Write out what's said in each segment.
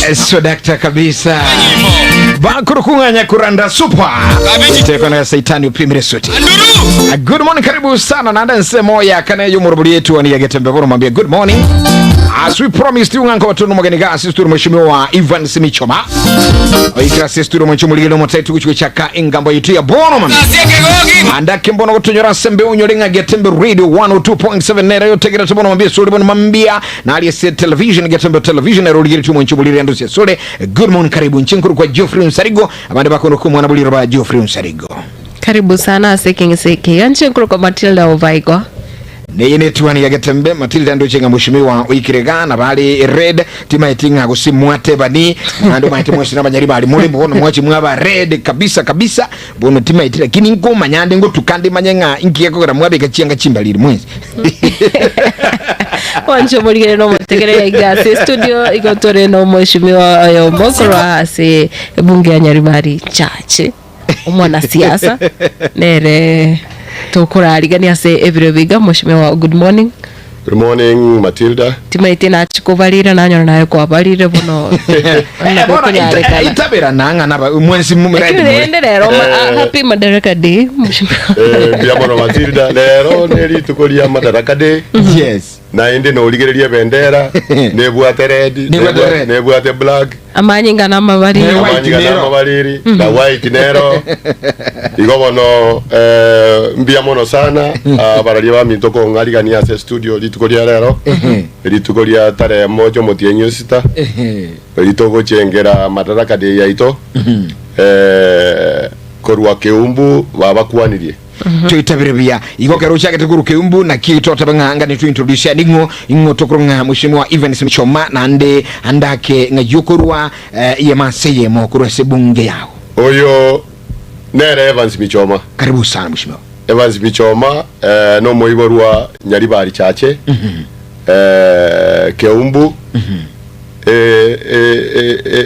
Sodakta kabisa bakurukung'anya kuranda supa teko na saitani upimire suti. Good morning, karibu sana nanda nsemo ya kana yo muruburi yetu ni yagetembe boro mwambie good morning as we promised you nganko batunu mugeni gasi studio mheshimiwa Ivan Simichoma oikira se studio mwencho mutaitu kuchwe chaka ingambo yetu ya bono man andake mbono gutunyora sembe unyore ng'a Getembe Radio 102.7 nera yotegera tubono mambia suri bono mambia na aliye television Getembe television ero ligere tumo nchubulire andu sore. Good morning, karibu nchinkuru kwa Geoffrey Nsarigo abande bakono kumwana buliro ba Geoffrey Nsarigo. Karibu sana asekengeseke yanchenkuru kwa Matilda Ovaigo. Neye netuani ya Getembe Matilda ndoche nga mheshimiwa oikirega na bali red timaiti nga gusimwate bani ando maiti mwesi na banyari bali muri bono mwachi mwaba red kabisa kabisa bono timaiti lakini ngoma nyande ngo tukande manyenga inkiye kogera mwabe kachianga chimbaliri mwezi. Wancho muligere no mutegerere igase studio igotore no mheshimiwa oyo mokorwa ase bunge ya Nyaribari Chache omwanasiasa nere tokorarigania ase ebiro biga. Mheshimiwa, good morning. Good morning, Matilda. Timaite nachikobarire nanyora naye kwabarire bono. Bono itabera nanga naba mwensi mu red. Lakini rende rero happy Madaraka Day, mheshimiwa. Mbia mono Matilda, lero nĩ rituko ria Madaraka Day. Yes. Na indi no urigererie bendera nebwate red, Nebwate red. nebwate black. Amanyinga n'amabariri. Ne white amanyinga nero. n'amabariri na white nero igo bono mbia mono sana abararia ba minto kong'arigania ase studio rituko ria rero, rituko ria tarehe moja omotienyi osita ritogochengera Madaraka Day yaito korwa Keumbu babakwanirie. Tuitabire bia igo kero chake tukuru Keumbu na kito tabanga ni tu introduce ning'o ing'o tokuru nga mheshimiwa Evans Michoma nande andake nga yukurwa ye maseye mo kurwa se bunge yao. Oyo nere Evans Michoma. Karibu sana mheshimiwa. Evans Michoma no moiborwa Nyaribari Chache Keumbu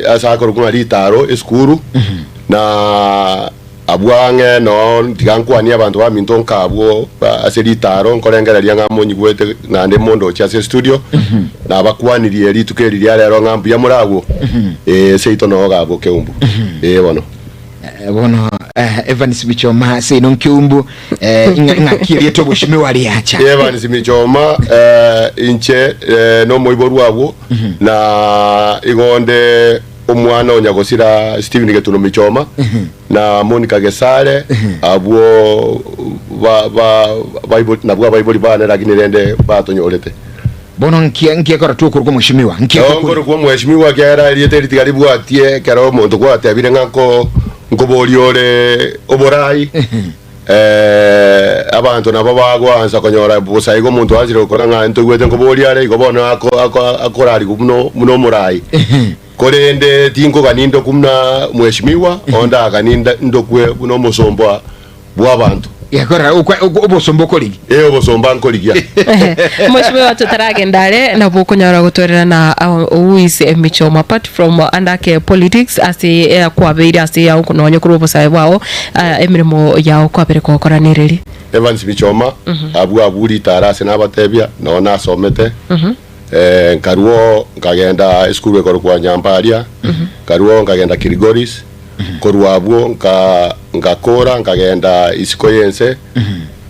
asa akoro kuna ritaro eskuru na abwange no tigankwania abantu ba minto nkabwo ase ritaro nkorengereria ng'a monyigwete nande mondo ochi ase studio na bakwanirie rituko eri ria rero ng'a mbuya moragwo seito no gabwo Keumbu bono. Bono Evans Michoma sino Nkeumbu nga kirieto mheshimiwa aliacha. Evans Michoma inche no moiborwa abwo na igonde omwana onyagosira Steven Getuno Michoma na Monica Gesare abwo ba ba baiboli nabwo abaiboli bane lakini rende batonyorete. Bono nkia nkia kora tu kurwa mheshimiwa nkia Ngoro kwa mheshimiwa kera riete ritigari bwatie kero omonto gwatebire ng'a nko nkobori ore oborai abantu nabo bagwansa konyora busa igo omonto anchire gokora ng'a ntoigwete nkobori are igo bono akorari muno muno omorai korende tinkogani ndoku muna mheshimiwa ondagani ndokwe buna omosomba bwa abantu. Yakora obosomba okorigi. Obosomba nkorigia. Mheshimiwa tutaragenda nabo okonyora gotwerera na Owise Michoma apart from andake politics ase kwabeire ase yao nonye korwa obosae bwao emirimo yao kwabere gokoranereri. Evans Michoma abwo abwo ritara ase nabatebia no nasomete nkaruo nkagenda esukuru ekoro kwa Nyambaria, nkaruo nkagenda Kirigoris, korwa abwo nka nkakora nkagenda isiko yense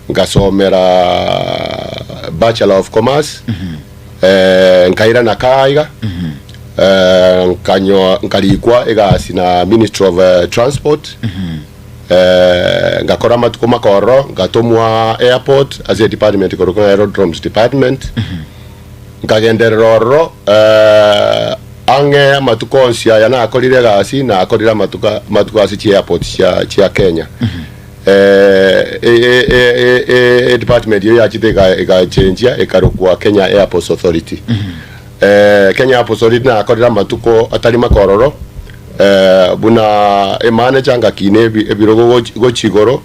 nkasomera Bachelor of Commerce nkaira na kaiga nkanyo nkarikwa egasi na Ministry of Transport ngakora matuko makoro ngatomwa airport as a department korokwa aerodromes department nkagenderera ororo ang'e amatuko onsi aya nakorire egasi nakorire amatuko amatuko ase chi airport chia chia Kenya department iyo yachite igachenjia ikarokwa Kenya Airports Authority. Kenya Airports Authority nakorire amatuko atari makororo buna emanager ngakina ebirogo gochigoro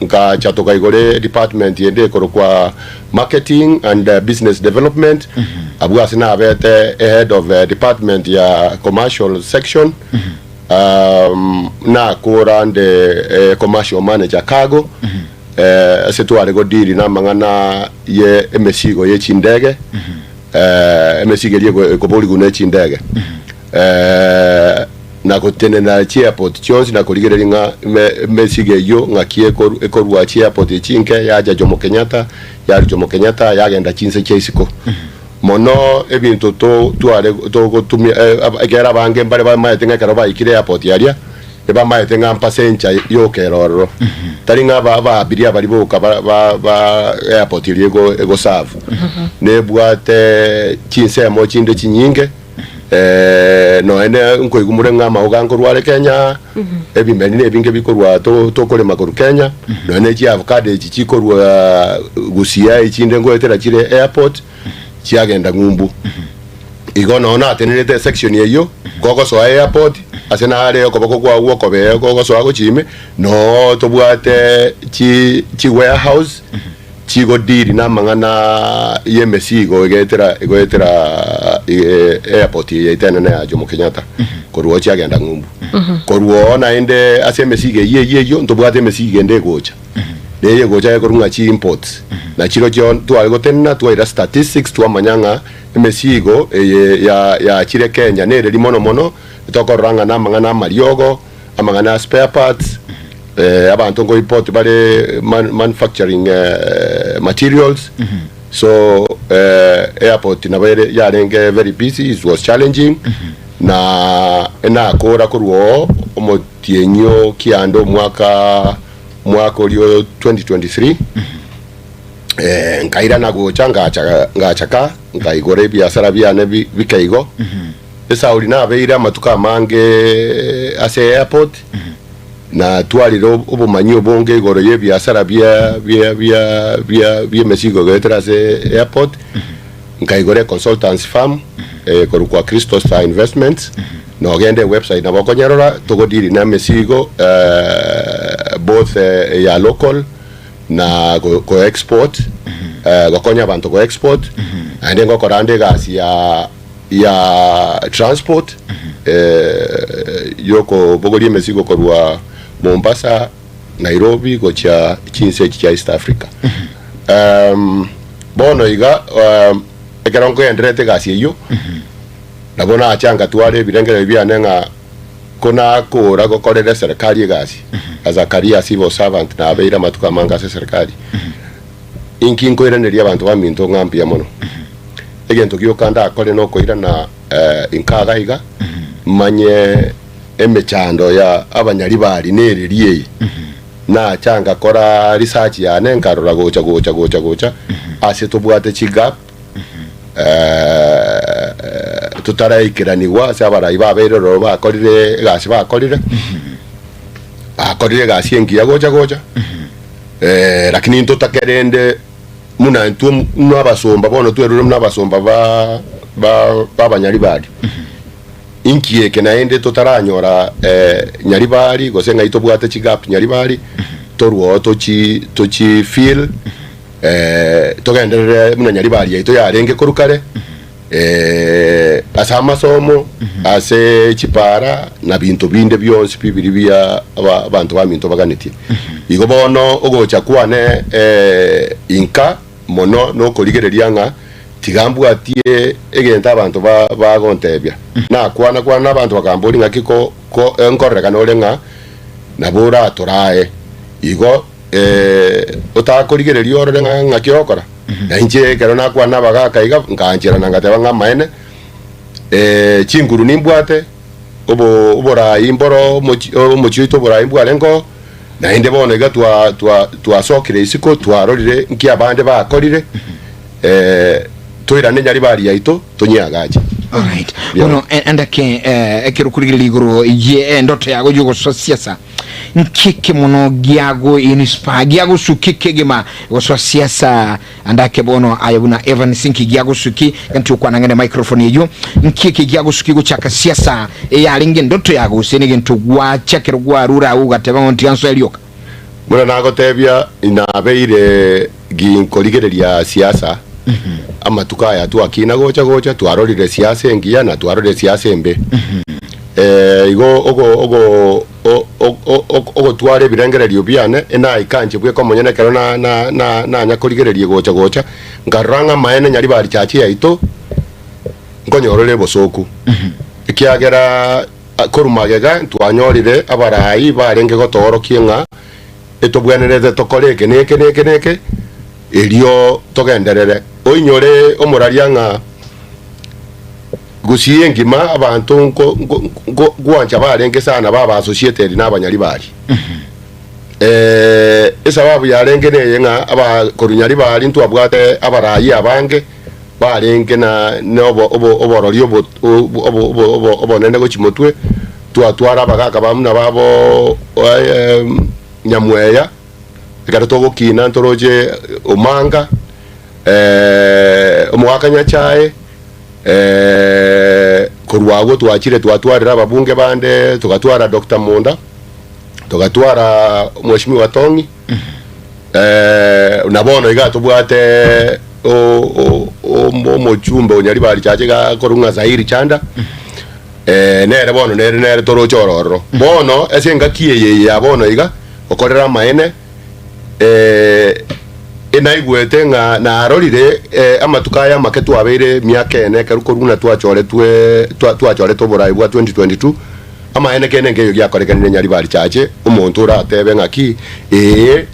nkacha tukaigore department yende ekorokwa marketing and business development abwo ase nabete head of department ya commercial section nakora nde commercial manager cargo ase tware godiri na mang'ana ye emesigo ye chindege emesigo eria ekoborigu ne chindege. Eh, na gotenena chiairport chionsi na korigereria ng'a emesigo eyio ng'aki ekorua chiairport echi inke yacha Jomo Kenyatta, yarwa Jomo Kenyatta yagenda chinse chia isiko. Mono ebinto tware togotumia ekero abange mbare bamaete ng'a ekero baikire airport aria, ebamaete ng'a mpasencha yoka ere ororo. Tari ng'a abaabiria baria boka ba airport eria egoserve. Nebwate chinsemo chinde chinyinge. Nonya ne nkoigwa more ng'a amauga nkorwa are Kenya, ebimeri na ebinge bikorwa tokorema korwa Kenya, nonya ne chiavocado echi chikorwa Gusii echinde ngoetera chire airport, chiagenda ng'umbu. Igo nonya natenerete esection eyio, kogosoa airport, ase nare okoboko kwao gwa okobee kogosoa gochia ime, noo tobwate chi chiwarehouse. Chigodiri namang'ana y'emesigo egetera egoetera airport eye yaito enene ya Jomo Kenyatta korwa oo chiagenda ng'umbu. Korwa oo naende ase emesigo eyio eyio eyio ntobwate emesigo ende egocha. Neye egocha ekorwa ng'a chi imports. Na chirochio tware gotenena twaira statistics twamanya ng'a emesigo eye ya yachire Kenya nereri mono mono tokorora ng'a namang'ana amariogo, amang'ana a spare parts, abanto nko import bare manufacturing materials so airport nabo ere yarenge very busy it was challenging na enakora korwa oo omotienyi o kianda omwaka omwaka oria o 2023 nkairana gocha ngacha ngachaka nkaigora ebiasara biane bike igo. Esauri nabeire amatuko amange ase airport na twarire obomanyi obonge igoro y'ebiasara bia bia bia bia bi'emesigo goetera ase airport nkaigora econsultancy firm ekorokwa Crystal Star Investments nogende ewebsite nabo okonyerora togodili na emesigo both ya local na go export gokonya abanto go export naende ngokora ande egasi ya ya transport yokobogoria emesigo korwa Mombasa, Nairobi gochia chinse echi chia East Africa. Bono iga ekero nkogendererete egasi eyio, nabo nacha ngatwara ebirengererio biane ng'a konakora gokorera eserekari egasi as a career civil servant nabeire amatuko amange ase eserekari, inki nkoiraneria abanto baminto ng'a mbuya mono. Egento gioka ndakore nokoirana inka iga iga, manye emechando ya abanyaribari nereri eye. Nacha ngakora research yane nkarora gocha gocha gocha gocha ase tobwate chigap totaraikeranigwa ase abarai babeire ororo bakorire egasi bakorire, bakorire egasi engiya gocha gocha lakini ntotake rende. Buna intwe buna abasomba bono twerure buna abasomba ba ba b'abanyaribari. Inki eke naende totaranyora nyaribari gose ng'ai tobwate chigap nyaribari torwe oo tochi tochi fill togenderere buna nyaribari yaito yarenge korwa kare. Ase amasomo, ase chipara, na binto binde bionsi pi biria bia abanto baminto baganetie. Igo bono ogocha kwane inka mono nokorigereria ng'a tiga mbwatie egento abanto bagontebia. Nakwana kwana nabanto bakamboria ng'aki ko nkorerekana ore ng'a nabo oratorae. Igo otakorigereria orore ng'a ng'aki ogokora. Na inche ekero nakwana nabagaaka iga, nkaancherana ngateba ng'a amaene, chinguru nimbwate, obo oboraai mboro omochie omochie oito oboraai mbwarenge oo, naende bono iga twa twa twasokire isiko twarorire nki abande bakorire, toirane nyaribari yaito tonyeagache. Alright. Bono endake ekero okorigereria igoro ye endoto yago yogosoa siasa. Nkeke mono giago inspire giagosuki kegima gosoa siasa andake bono aye buna Evans nki giagosuki gento okwana ng'ende microphone eyio nkieke giagosuki gochaka siasa eyarenge ndoto yago gose negento gwachakero gwarure agwo ogateba ng'a ntiga nsoe rioka. Buna nagotebia nabeire ginkorigereria siasa amatuko aya twakina gocha gocha twarorire siasa engiya na twarorire siasa embe. Igo ogo ogo ogotwara ebirengererio biane enaika inche bweka omonyene ekero na na na nanya korigereria gocha gocha nkarora ng'a amaene nyaribari chache yaito nkonyora ore obosooku. Ekiagera korwa magega ntwanyorire abarai barenge gotoorokia ng'a etobwenerete tokore eke na eke na eke na eke, erio togenderere. Oinyore omoraria ng'a gusii engima abanto nko nko nko ngwancha barenge sana baba associated na abanyaribari. Esababu yarenge neye ng'a aba korwa Nyaribari ntwabwate abarai abange barenge na na obo obo oborori obo obo obo obo obonene gochia motwe, twatwara abagaka ba buna babo Nyamweya, ekero togokina ntoroche Omanga, omogaka Nyachae, korwa agwo twachire twatwarire ababunge bande, togatwara Doctor Munda. Togatwara Mheshimiwa Tong'i, na bono iga tobwate omochumbe o Nyaribari Church iga akorwa ng'a Zairi Chanda, nere bono nere nere toroche ororo. Bono ase engaki eye ya bono iga, okorera amaene, enaigwete ng'a narorire amatuko aya amake twabeire emiaka ene ekero korwa buna twachoretwe twachorete oborai bwa 2022, Amaene kende nkeiyo giakorekanire Nyaribari Chache, omonto oratebe ng'aki, Ee,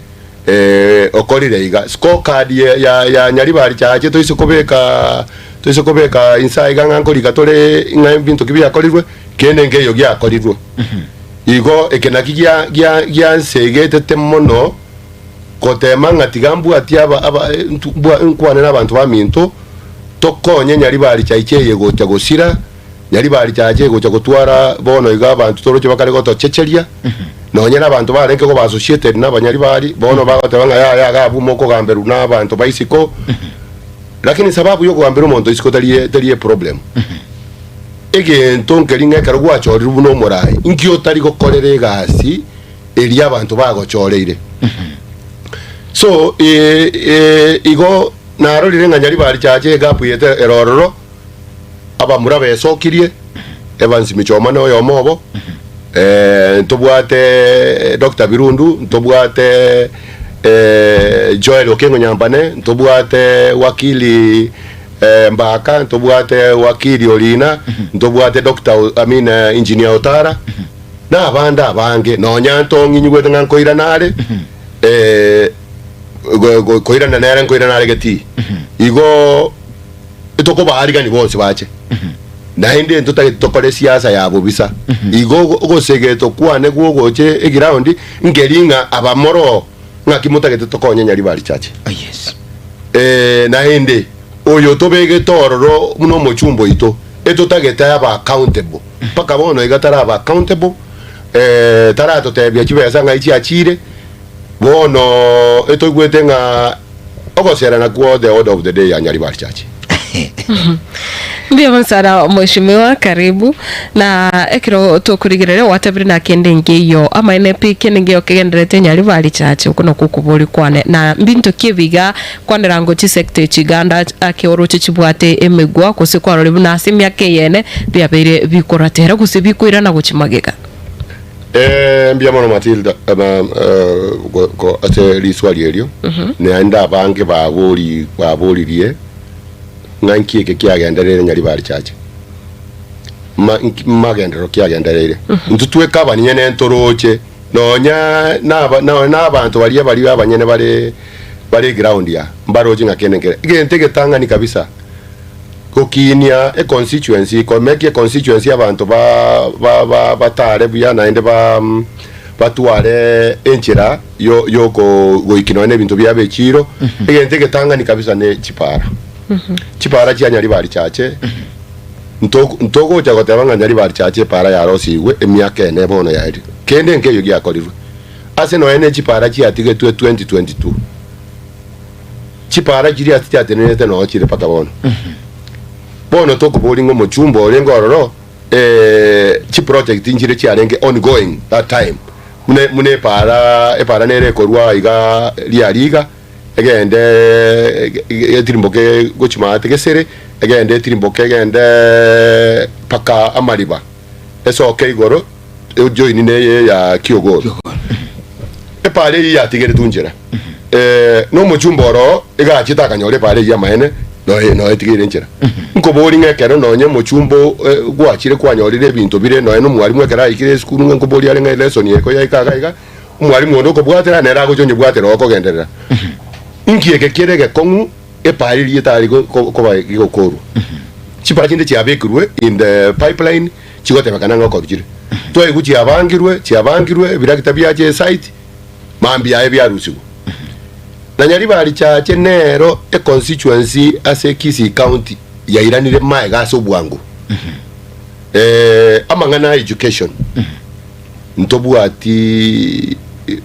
ee, okorire iga. Scorecard ya, ya, ya Nyaribari Chache toise kobeka, toise kobeka inse aiga ng'a nkorika tore ng'a ebinto ki biakorirwe, kende nkeiyo giakorirwe. Igo eke naki gia, gia, giansegetete mono gotema ng'a tiga mbwatie aba, aba, ntu, mbwa, nkwane nabanto baminto, tokonye Nyaribari Chaiche eye gocha gosira, Nyaribari Chache egocha gotwara bono iga abanto toroche bakare gotochecheria, nonye nabanto barenge koba associated nabanyaribari, bono bagoteba ng'a yaya iga abwo mokogamberwa na abanto ba isiko, lakini sababu yokogambera omonto isiko tari tari eproblem. Egento nkeri ng'a ekero gwachorirwe buna omorai, inki otari gokorera egasi eria abanto bagochoreire. So igo narorire ng'a Nyaribari Chache egap yete ere ororo. Abamura besokirie, Evans Michoma noyomo obo, ntobwate Doctor Birundu, ntobwate Joel Okengo Nyambane, ntobwate Wakili Mbaka, ntobwate Wakili Orina, ntobwate Doctor I mean Engineer Otara, na abande abange, nonya ntong'inyigwete ng'a nkoirana are, koirana nere nkoirana are getii. Igo. Tokobaarigania bonsi bache, naende ntotagete tokore siasa ya bobisa. Igo ogosegeto kwane gwogocha egiraundi nkeri ng'a abamoro ng'aki motagete tokonye Nyaribari Church. Oh, yes. Eh, naende oyo tobegete ororo buna omochumba oito etotagete abe accountable mpaka bono iga taraba accountable eh, taratotebia chibesa ng'ai chiachire bono etoigwete ng'a Ogosera nakwo the order of the day ya Nyaribari Church. Mbuya monsara mheshimiwa karibu na ekero tokorigereria gwatebire na kende nkeiyo amaene pi kende nkeiyo kegendererete Nyaribari Church oko nakwo okobori kwane na mbinto ki ebiga kwanera ngo chisector echi Uganda ake oroche chibwate emegwa gose kwarorire buna ase emiaka eyene biabeire bikoratera gose bikoirana gochia magega. Eh, mbuya mono Matilda ama, eh, go- go- ase riswali erio naende abange babori baboririe ng'a nki eke kiagendereire Nyaribari Church Ma, nki- magenderero kiagendereire intwe tweka abanyene ntoroche nonya naba nonya na abanto baria baria abanyene bare bare eground ya mbaroche ng'a kende nkere egento egetang'ani kabisa Gokiinia econstituency, komeki econstituency abanto ba ba ba batare buya naende ba batware enchera yo yoko goiki nonya na ebinto biabo echiro, egento egetang'ani kabisa ne chipara. Chipara chia Nyaribari Chache, nto ntogocha goteba ng'a Nyaribari Chache epara yarosigwe emiaka ene bono yaerire, kende nkeiyo giakorirwe. Ase nonya ne chipara chiatigetwe 2022. Chipaara chiria ase chiatenenerete noo chire mpaka bono. Bono tokoboria ng'a omochumba orenge ororo eh, chiproject nchire chiarenge ongoing that time buna buna epaara epaara nere ekorwa iga riariga egende etirimboke gochia maate gesere egende etirimboke egende mpaka amariba esoke igoro ejoini neye ya Kiogoro. Epaara eyio yatigeretwe nchera. Eh, nomochumba oro iga achete akanyora epaara eyio amaene. Noe noe tigaire enchera. Nkobori ng'a ekero nonye omochumba eh, gwachire kwanyorire ebinto bire noe na omwalimu ekero aikire esukuru ng'a nkobori are ng'a elesson eye koyaika iga iga, omwalimu onde okobwatera nere agocha onyebwatera okogenderera. Inki eke kere egekong'u epara eria etari go- ko- koba gegokorwa. Chipara chinde chiabekirwe in the pipeline chigotebekana ng'a okorwa chire. Twaigwa chiabangirwe chiabangirwe ebirakita biacha esite, mambia aye biarusigwe. Na Nyaribari Chache nero econstituency ase Kisii County yairanire maega ase obwango. Eh, amang'ana a education ntobwati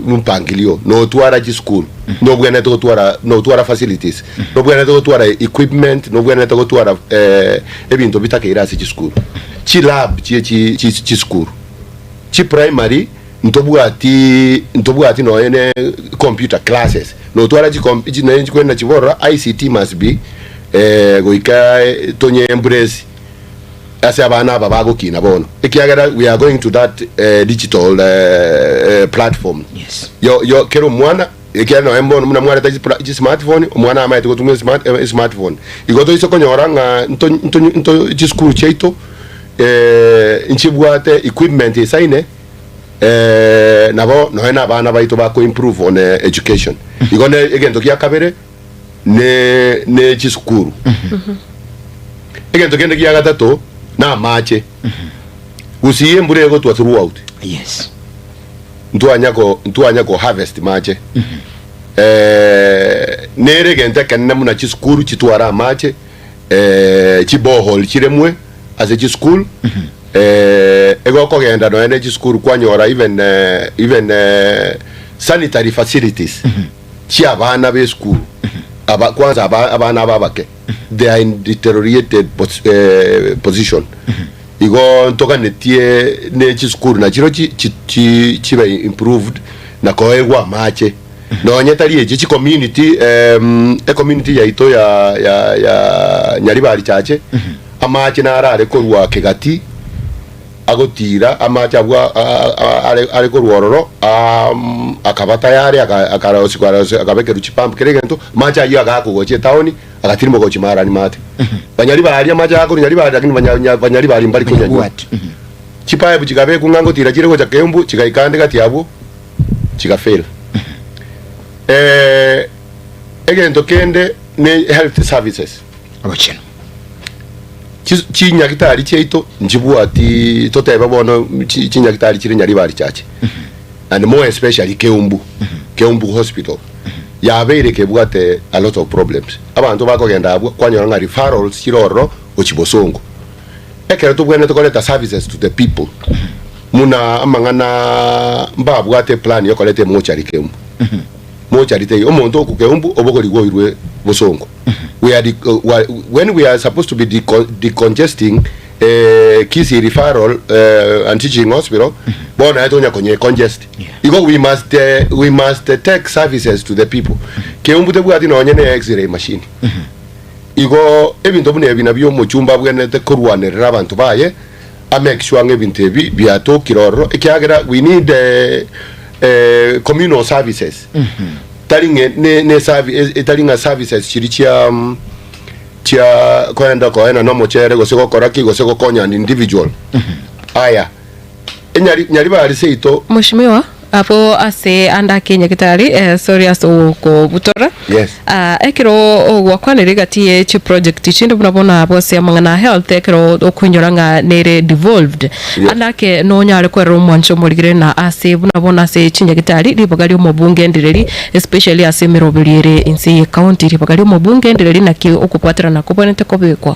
mpangilio notwara chisukuru nobwenerete gotwara notwara facilities nobwenerete gotwara equipment nobwenerete gotwara eh, ebinto bitakeire ase chisukuru chilab chie chi- chi- chisukuru chiprimary Ntobwati ntobwati nonya ne computer classes notwara chi chi naye chikwenda chiborora ICT must be eh, goika tonye embrace ase abana aba bagokina bono ekiagera we are going to that eh, digital eh, eh, platform Yes. yo yo kera omwana ekiagera nonya bono buna mwareta chi chi smartphone omwana amaete gotumia smart eh, smartphone igo toise konyora ng'a nto nto nto chisukuru chiaito eh, nchibwate equipment esaine Eh, nabo nonya na abana baito bako improve on eh, education igo ne egento gia kabere ne ne chisukuru egento kende gia gatato na amache gusii embura egotwa throughout Yes. ntwanya ko ntwanya ko harvest mache eh, nere egento ekenene muna chisukuru chitware amache eh, chiborehole chiremwe ase chisukuru eh, egokogenda nonya ne chisukuru kwanyora even eh, even eh, sanitary facilities chia abana be esukuru aba kwanza aba, abana aba abake they are in deteriorated pos, eh, position igo ntoganetie ne chisukuru nachiro chi, chi, chi, chibe improved na koegwa amache Nonye tari echi chicommunity em, ecommunity yaito ya ya ya Nyaribari Chache amache naro are korwa Kegati agotira amache abwo a- a- a- are are korwa ororo aam akaba tayari aka akarosigwa arosi akabekerwa chipump kera egento amache aywo agakwa gochia etown agatirimboka gochia marani maate. Banyaribari amache agakorwa Nyaribari lakini banya nya Banyaribari mbari konyanywa. Banyabwati. Chipipe chikabekwa ng'a ngotira chire gocha Keumbu chigaika ande gati abwo. chigafail. Eh, egento kende ne health services Obochenu. Chi- chinyagitari chiaito nchibwati totebe bono chi- chinyagitari chire Nyaribari Church and more especially Keumbu Keumbu hospital yabeire kebwate a lot of problems abanto bakogenda abwo kwanyora ng'a referrals chire ororo gochia bosongo Ekero tobwenerete koreta services to the people muna amang'ana mbabwate eplan yokoreta emochari Keumbu. Mochari teiyo omonto okwa Keumbu obogorigwe oirwe bosongo. We are de, when we are supposed to be decongesting eh, Kisii Referral eh, and Teaching Hospital bono naye tonya konye congest. Igo we must eh, we must take services to the people. Keumbu tebwati nonye ne x-ray machine. Igo ebinto buna ebi nabio omochumba abwenerete korwanerera abanto baye, a make sure ng'a ebinto ebi biatokire ororo, ekiagera we need communal services. Tari ng'e ne ne servi tari ng'a services chiria chia chia koenda koenana omochere gose gokora ki gose gokonya an individual. Aya, enyari nyaribari seito. Mweshimiwa, abwo ase ande ake nyagetari eh, sorry ase okobutora. Yes. Ah, ekero ogwakwanire egati ye chiproject chinde buna bono abwo ase amang'ana a health ekero okoinyora ng'a nere devolved. Yes. Ande ake nonyare kwerera omwancho omorigire na ase buna bono ase chinyagetari ribaga ri'omobunge ndireri especially ase emeroberi ere inse ye county ribaga ri'omobunge ndireri naki okobwaterana kobwenerete kobekwa.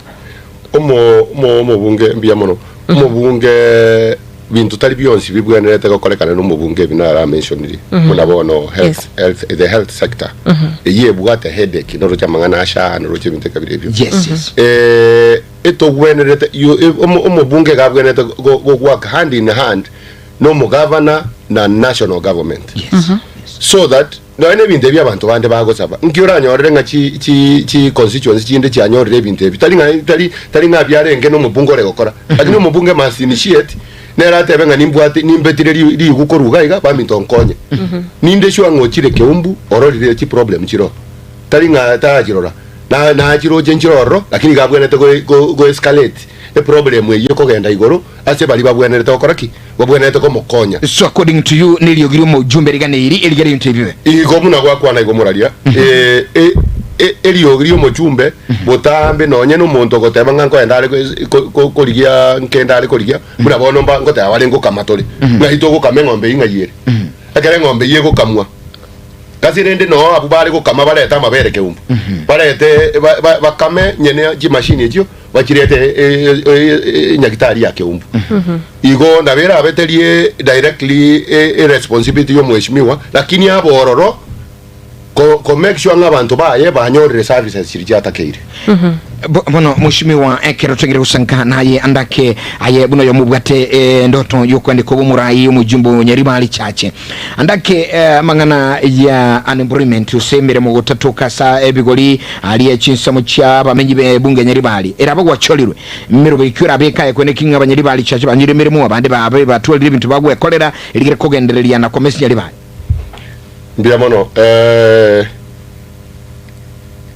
Omo omo omobunge mbuya mono. Omobunge binto tari bionsi bibwenerete gokorekana na omobunge ebi nara mentioniri buna bono health, Yes. health, the health sector eyio ebwate headache noroche amang'ana a SHA noroche ebinto ekabira ebio Yes, yes. eh, etogwenerete you- e- omo- omobunge iga abwenerete go- go work hand in hand na omogavana na national government Yes. Yes. so that Nonya nebinto ebi abanto bande bagosaba, nki oranyorere ng'a chi, chi, chi constituency chinde chianyorire ebinto ebi? Tari ng'a, tari, tari ng'a biarenge nomobunge ore gokora, lakini omobunge must initiate, nere atebe ng'a nimbwate, nimbetire ri, rigu korwa iga iga, baminto nkonye. Ninde sure ng'a ochire Keumbu, ororire chiproblem chiroo. Tari ng'a tarachirora. Na nachiroche nchire ororo, lakini iga abwenerete go go go escalate eproblem eyio ekogenda igoro ase baria babwenerete gokora ki? Babwenerete komokonya. So according to you neriogi ri'omojumbe riganeiri erige rinto ebibe. Igo buna gwakwana igo moraria, e e e eriogi ri'omochumbe botambe nonye nomonto ogoteba ng'a nkoenda are ko ko korigia nkende are korigia, buna bono mba ngoteba bare ngokama tore, ng'ai togokama eng'ombe eyio ng'ai ere? Ekero eng'ombe eyio egokamwa, Gose rende noo abwo bare gokama barete amabere keumbu, barete ba- ba- bakame nyene chimashini echio bachirete e- e- e- enyagitari ya keumbu. Igo nabo erabe teri e- directly e- eresponsibility ya omweshimiwa, lakini abe ororo ko ko make sure ng'a abanto baye banyorire services chiria chiatakeire. Bono mweshimiwa ekero twengire gosanka naye andake aye buna oyomo obwate endoto yokwandika obomorai omojumbe o Nyaribari Church andake amang'ana ya unemployment ase emeremo gotatoka ase ebigori aria chinsemo chia abamenyi be bunge Nyaribari eraba gwachorirwe emerobo ekio erabe ekaye kwene ki ng'a abanyaribari Church banyure emeremo abande babe batwarire ebinto bagwekorera erigere kogendereria na komesi Nyaribari. Mbuya mono eh.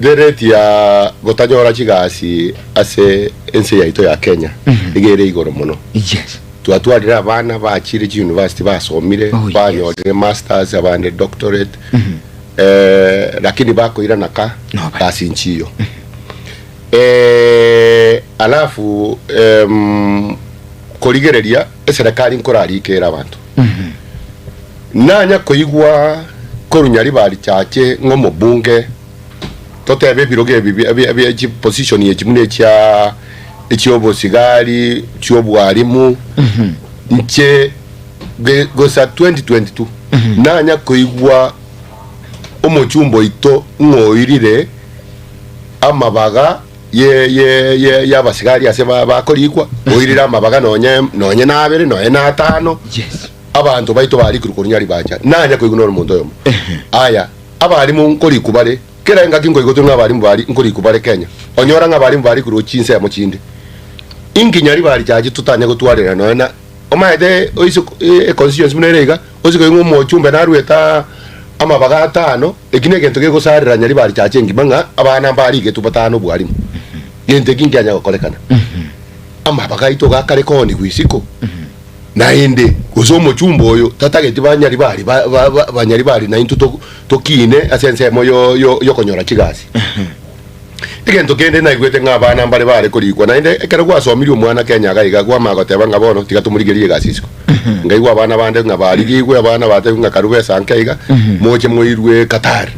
The rate ya gotanyora chigasi ase ense yaito ya Kenya iga ere igoro mono. Yes. Twatwarire abana bachire chiuniversity basomire, Oh, yes. banyorire masters, abande doctorate, eh, lakini bakoirana ka No, ba- gasi nchiyo. Eh, alafu em, korigereria eserekari nkorarike ere abanto. Nanya koigwa korwa Nyaribari Chache ng'a omobunge, totebe ebirogo ebi bia bia bia chiposition echi buna echia echiobosigari, chiobwarimu, inche ge gosa 2022 nanya koigwa omochumba oito ng'a oirire amabaga ye ye ye y'abasigari ase ba bakorikwa, oirire amabaga nonye nonye na abere nonye na atano. Yes. Abanto baito barikirwe korwa Nyaribacha, nanya koigwa nore omonto oyomo. Aya, abarimu nkorikwa bare, kera engaki nkoigwa tore ng'a abarimu bari nkorikwa bare Kenya, onyora ng'a abarimu barikirwe chinsemo chinde. Inki Nyaribaricha ache totanya gotwarera nonya na omaete oise econstituency buna ere iga, ose koigwa ng'a omochumbe naruete aa amabaga atano, eki negento gegosarera Nyaribaricha ache engima ng'a abana mbarigetwe batano obwarimu. Gento eki nkianya gokorekana. Amabaga aito gakare koonigwa isiko. Naende gose omochumba oyo tatageti banyaribari ba- ba- ba- banyaribari naintwe to- tokiine ase ensemo yo- yo- yokonyora chigasi. Egento kende naigwete ng'a abana mbare bare korikwa naende ekero gwasomirie omwana Kenya iga iga kwamanya goteba ng'a bono tiga tomorigerie egasi isiko. Ngaigwa abana bande ng'a barigigwe abana batebiwe ng'a karue besa nke iga moche moirwe Qatar.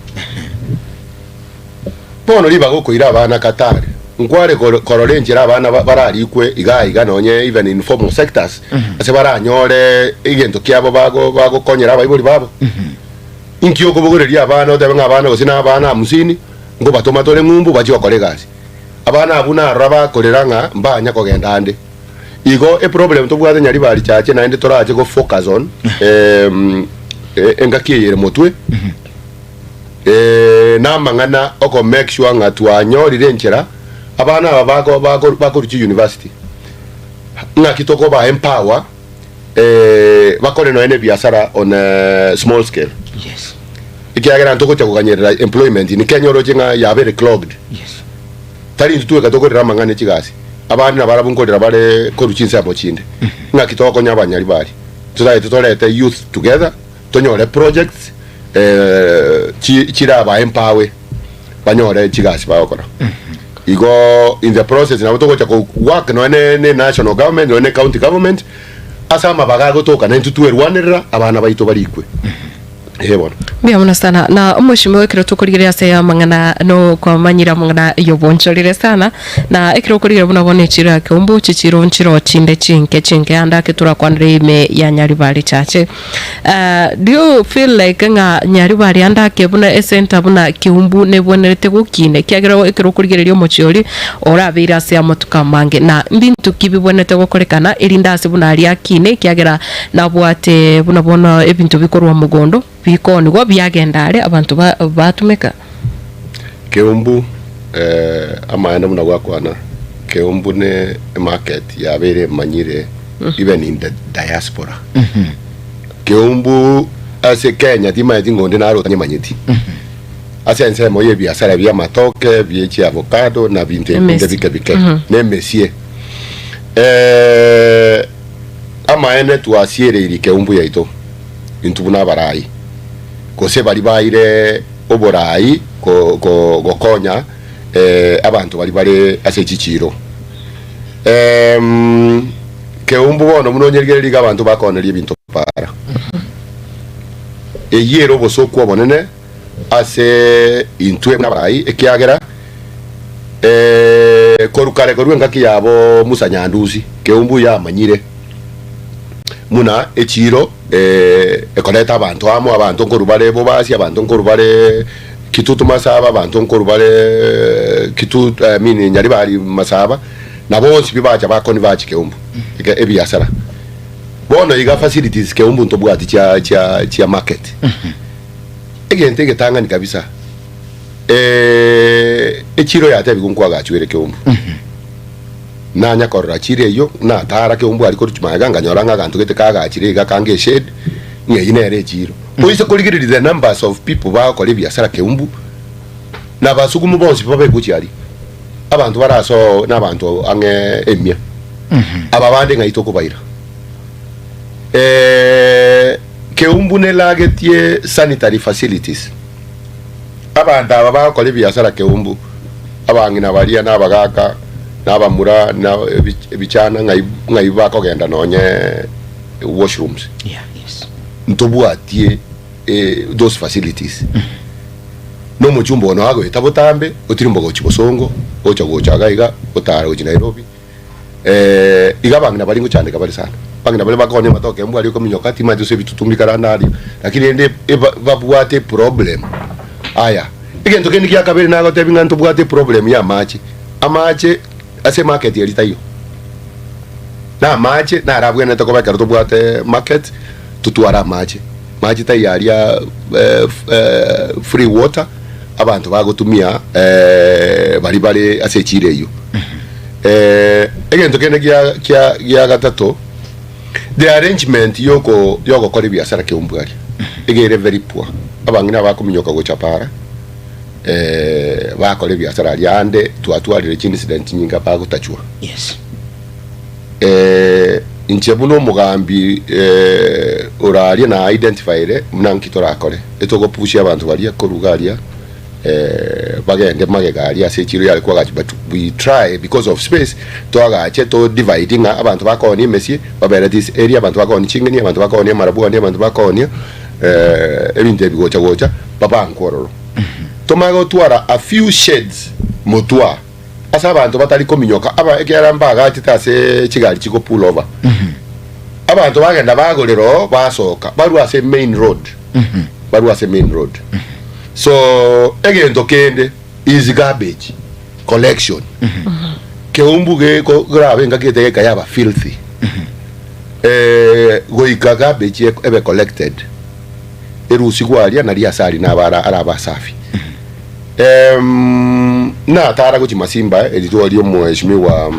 Bono ribaga okoira abana Qatar, nkware korora enchera abana bararikwe iga iga nonye even in formal sectors ase baranyore egento kiabo bagokonyera abaibori babo. Inki okobogoreria abana otebe ng'a abana gose na abana hamsini nkobatoma tore ng'umbu bachie gokora egasi. Abana abwo narora bakorera ng'a mbanya kogenda ande. Igo eproblem tobwate Nyaribari chache naende torache go focus on engaki eye ere motwe. Namang'ana oko make sure ng'a twanyorire enchera abana aba bako bako bakorwa chi university ng'aki tokoba empower bakore nonya na ebiasara on a small scale. Yes. Ekiagera ntogocha koganyerera employment in Kenya oroche ng'a yabere clogged. Yes. Tari intwe tweka tokorera amang'ana e chigasi, abande nabarabwo nkorera bare korwa chinsemo chinde. Ng'aki togokonya abanyari baria? Totagete torete youth together. Tonyore projects chirabae empawe banyore chigasi bagokora. Igo in the process nabo togocha ko work nonya ne ne national government nonya ne county government ase amabaga agotoka naintwe twerwanerera abana baito barikwe. Eeh bono. Mbuya mono sana na omoshimiwa ekero tokorigereria ase amang'ana nokwamanyire amang'ana y'obonchorire sana na ekero okorigereria buna bono echiro ya Keumbu chichiro nchiro chinde chinke chinke ande ake torakwanere ime ya Nyaribari Church. Do you feel like ng'a Nyaribari ande ake buna ecenter buna Keumbu nebwenerete gokina ekiagera ekero okorigereria omochie oria orabeire ase amatuko amange na mbinto ki bibwenerete gokorekana erinde ase buna aria akine ekiagera Nabwate buna bono ebinto bikorwa mogondo bikonigwa biagenda are abanto batumeka. Keumbu amaene buna gwakwana Keumbu ne emarket yabeire emanyire even in the diaspora. Keumbu ase Kenya timanyeti ng'a onde nare otanyemanyeti. Ase ensemo y'ebiasara bi'amatoke, bie chiavocado, na binto ebinde Emesie. bike bike, na emesie. Eh, amaene twasiereirie keumbu yaito intwe buna abarai, gose baria baire oborai ko- ko- gokonya eh, abanto baria bare ase chichiiro. Em, keumbu bono buna onyerigereria iga abanto bakoneria ebinto para. Eyio ere obosooku obonene ase intwe buna abarai, ekiagera korwa kare korwa engaki yabo Musa Nyandusi, keumbu yamanyire buna echiiro ekoreta abanto amo, abanto nkorwa bare Bobasi, abanto nkorwa bare Kitutu Masaba, abanto nkorwa bare Kitutu I mean Nyaribari Masaba, na bonsi pi bacha bakoni bachi keumbu ebiasara. Bono iga facilities keumbu ntobwati chia chia chia market. Egento egetang'ani kabisa eh, echiro yatebigwe nkwagachwa ere keumbu. Nanya korora chiro eyio, natara keumbu aria korwa chimaiga nkanyora ng'a aganto gete kagachire iga kange eshade, ng'a eyio nere echiro. Oise korigereria the numbers of people bagokora ebiasara keumbu, na abasugumu bonsi babekwe chiaria. Abanto bare ase oo nabanto ang'e emia. Aba bande ng'ai tokobaira? Eh, Keumbu nelagetie sanitary facilities. Abanto aba bagokora ebiasara Keumbu, abang'ina baria na abagaka na abamura na ebichana ng'ai ng'ai bakogenda nonye washrooms. Yeah, yes. Ntobwatie eh, those facilities. Nomochumba ono agoeta botambe, otirimboka gochia bosongo, gocha gocha iga iga, otara gochia Nairobi. Eh, iga abang'ina baria ngochandeka bare sana. Abang'ina baria bakonya amatoke mbwa aria okominyoka, timanyeti gose ebitutu mbikarande aria, lakini rende eba babwate eproblem. Aya, egento kende gia kabere nagotebi ng'a ntobwate eproblem ya amache. Amache ase emarket eria taiyo. Na amache naro abwenerete koba ekero tobwate market, totware amache. Mache taiyo aria free water, abanto bagotumia baria bare ase echiro eyio. Egento kende gia kia gia gatato, the arrangement yoko yogokora ebiasara keumbu aria, iga ere very poor. Abang'ina bakominyoka gocha para bakora ebiasara aria ande twatwarire chincident nyinga bagotachwa. Yes. Eh, inche buna omogambi eh, ore aria na identifyire buna nki torakore, etogopushia abanto baria korwa iga aria eh, bagende magega aria ase echiro yare koagachwa but we try because of space toagache to divide ng'a abanto bakoonia emesie babere this area, abanto bakoonia ching'eni, abanto bakoonia amarabwani, abanto bakoonia eh, ebinto ebi gocha gocha babankwe ororo. Tomanye gotwara a few shades motwa. Ase abanto batari kominyoka, aba ekiagera mbagachete ase chigari chigo pull over. Abanto bagenda bagorera oo basoka barwa ase main road, barwa ase main road. So egento kende is garbage collection. Keumbu geko korabe engaki ete geka yaba filthy. Eh, goika garbage ebe collected erusigwe aria naria ase aria nabe arabe asafi. Em, natara gochia Masimba rituko ria omweshimiwa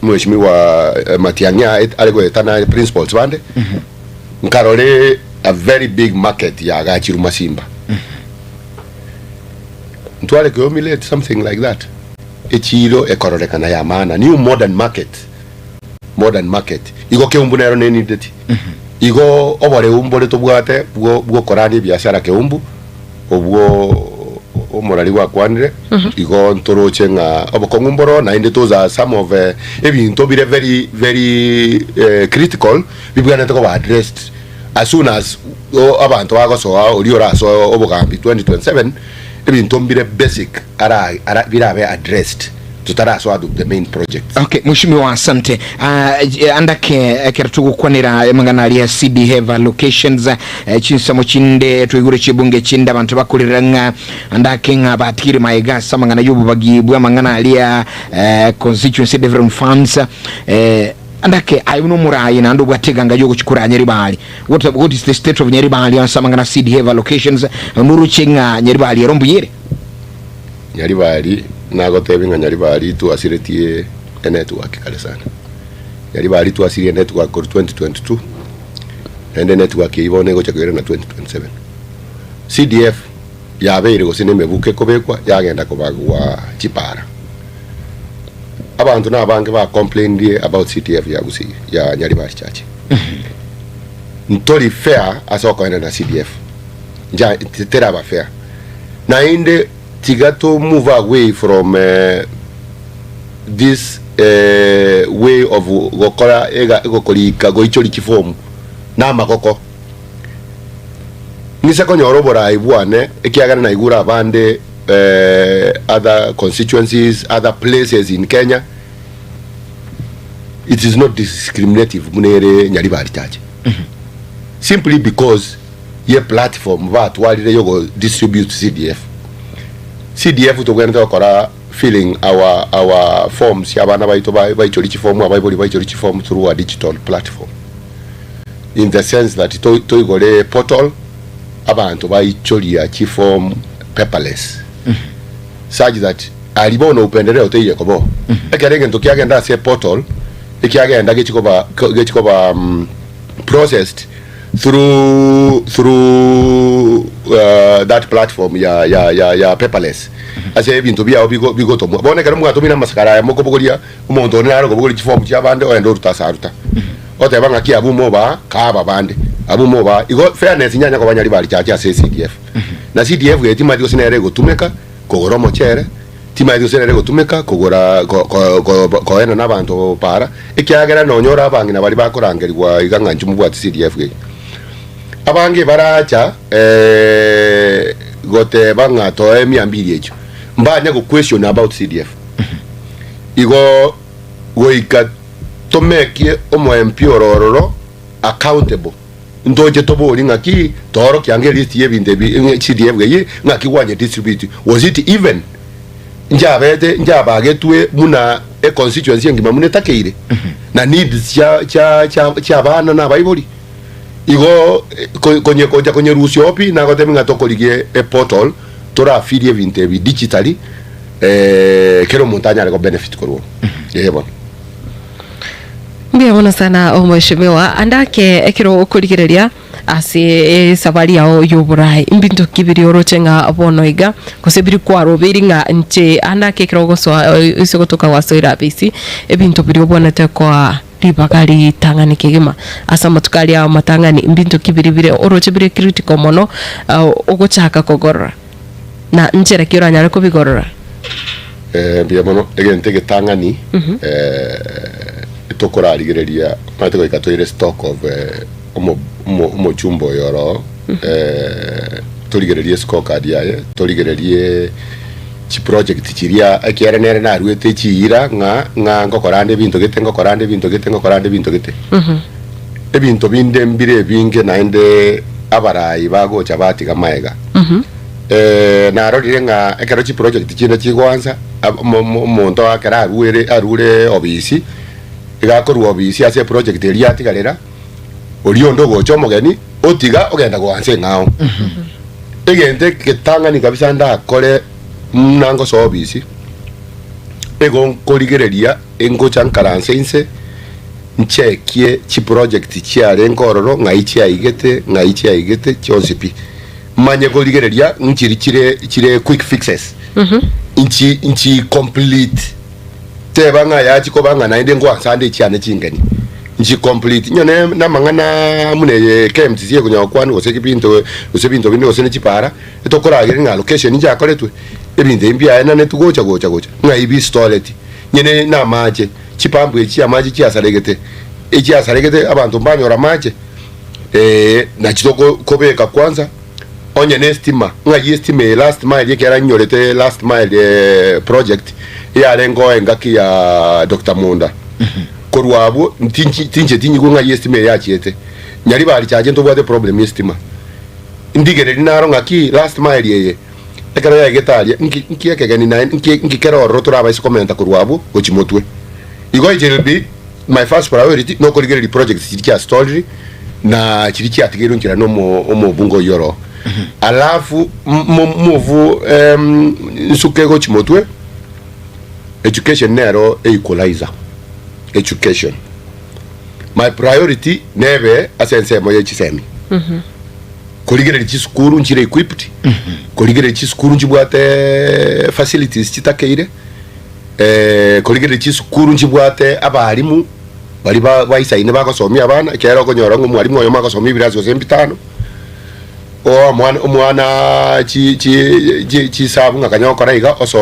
mweshimiwa eh, Matiang'i ae- are goetana principals bande nkarore a very big market yagachirwe Masimba ntware Kihomi late something like that echiro ekororekana ya maana new modern market modern market igo Keumbu nero nenideti igo oboreu mbore tobwate bwo bwokorania ebiashara Keumbu Obwo omorari gwakwanire, igo ntoroche ng'a obokong'u mboro naende those are some of ebinto bire very very critical bibwenerete koba addressed as soon as abanto bagosoa oria orasoe obogambi 2027 ebinto mbire basic ara ara birabe addressed totarasoa to the main projects. Okay, Mheshimiwa asante. Uh, andake ekero togokwanera amang'ana aria CDF allocations eh, chinsemo chinde twaigure chibunge chinde abanto bakorera ng'a andake ng'a batigire maega ase amang'ana y'obobagi bw'amang'ana aria eh, constituency development funds eh, andake aye buna omorayi naende obwate eganga yogochi koraa Nyaribari what, what is the state of Nyaribari ase amang'ana CDF allocations noroche ng'a Nyaribari ero mbuya ere Nyaribari nagotebia ng'a Nyaribari twasiretie enetwork kare sana. Nyaribari twasirie enetwork korwa 2022 naende enetwork eyio bono egocha koirana 2027. CDF. yabeire gose nemebuko ekobekwa yagenda kobagwa chipara. Abanto nabange ba complainire about CDF ya Gusii ya Nyaribari Church. Ntori fair ase okoenana CDF. Nja teraba fair. Naende tiga to move away from eh, this eh, way of gokora ega gokorika goichoria chifomu na amagoko. Ng'ise konyora oborai bwane ekiagera naigure abande eh, other constituencies, other places in Kenya, it is not discriminative buna ere Nyaribari Church. Simply because ye platform batwarire yogo distribute CDF. CDF tobwenerete gokora filling our our forms abana baito ba- baichorie chifomu abaibori baichorie chifomu through a digital platform in the sense that to- toigore portal abanto baichoria chiform paperless such that aria bono upendeleo teiyo koba oo. Ekero egento kiagenda ase eportal ekiagenda gechi koba gechi koba processed through through uh, that platform ya ya ya ya paperless ase ebinto biao bigo bigotomwa bono ekero mwatomire amasakara aya mokobogoria omonto onde nare okobogoria chiform chia abande ogenda oruta ase aruta oteba ng'aki abwo mobaa kaa ababande abwo mobaa igo fairness nyanya koba nyaribari chache ase CDF na CDF eye timanyeti gose nere egotumeka kogora omochere Timanyeti gose nere gotumeka kogora koena nabanto para, ekiagera nonya ore abang'ina baria bakorangerigwa iga ng'a inche mobwati CDF eye. Abange baracha goteba ng'a toe mia mbili echio, mbanya go question about CDF. Igo goika tomekie omo MP oro ororo accountable. Ntoche tobori ng'aki toorokia ange elist y'ebinto ebi ng'a CDF eye ng'aki gwanye distribute was it even nchabete nchabagetwe buna e constituency engima buna etakeire na needs chia chia chia chia abana na abaibori igo ko konye kocha konyerusia oo pi nagotebia ng'a tokorigia e portal torafirie ebinto ebi digitally kera omonto anyare go benefit korwa oo eh bono. Mbuya mono sana omweshimiwa ande ake ekero okorigereria ase esabari yao y'oborai mbinto ki biri oroche ng'a bono iga gose biri kwarobeiri ng'a inche ande ake ekero ogosoa ase gotoka gwasoire abisi ebinto biria obwenerete koa ribaga ritang'ani kegima ase amatuko aria amatang'ani mbinto ki biri bire oroche bire critical mono ogochaka kogorora na nchera ki oranyare kobigorora? Mbuya mono, egento egetang'ani tokorarigereria omanyete goika toire stock of omo omo omochumba oyo oroo torigererie scorecard yaye, torigererie chiproject chiria ekiagera nere naruete chiira ng'a ng'a ngokora ande ebinto gete ngokora ande ebinto gete ngokora ande ebinto gete. Ebinto binde mbire ebinge naende abarai bagocha batiga maega. Narorire ng'a ekero chiproject chinde chigoansa, omonto ekero aruere arure obisi, iga akorwa obisi ase eproject eria yatigarera, oria onde ogocha omogeni, otiga ogenda goansa eng'ao. Egento egetang'ani kabisa ndakore buna ngosoa obisi, igo nkorigereria ngocha nkaranse inse, nchekie chiproject chiarenge ororo ng'ai chiaigete, ng'ai chiaigete, chionsi pi. Manye korigereria nchiri chire chire quick fixes nchi nchi complete teba ng'a yachi koba ng'a naende ngoansa ande echiane chingeni nchi complete nyone namang'ana muna eye KMTC ekonya gokwana gose ebinto gose ebinto binde gose ne chipara etokoragere ng'a location nchiakoretwe ebinto ebi mbiaenanetwe gocha gocha gocha ng'ai bistoreti nyene na amache chipampu echi chia amache chiasaregete echiasaregete abanto mbanyora amache. Ee, nachi tokobeka kwanza onye ne estima ng'ai estima eye last mile ekiagera nyorete last mile project eyarenge oo engaki ya Doctor Munda. Korwa abwo ntinchi tincheti nyigwe ng'ai estima eye yachiete. Nyaribari chache ntobwate problem ya estima. Ndigereri naro ng'aki last mile eye ekero yaigete aria nki nki ekegeni naende nki nki kere ororo torabaise komenta korwa abwo gochia motwe. Igo it will be My first priority nokorigereria projects chiria chiastoriri na chiria chiatigeirwe nchera na omo omobunge oyio oro. Alafu move nsuke gochia motwe, education nero equalizer, education. My priority nebe ase ensemo ye chisemi. Korigereria chisukuru nchire equipped, korigereria chisukuru nchibwate facilities chitakeire, korigereria chisukuru nchibwate abalimu baria ba baisaine bagosomia abana, ekiagera okonyora ng'a omwalimu oyomo agosomia ebirasi gose ebitano, oo omwana omwana chi chi chi chisabu ng'a kanya gokora iga oso.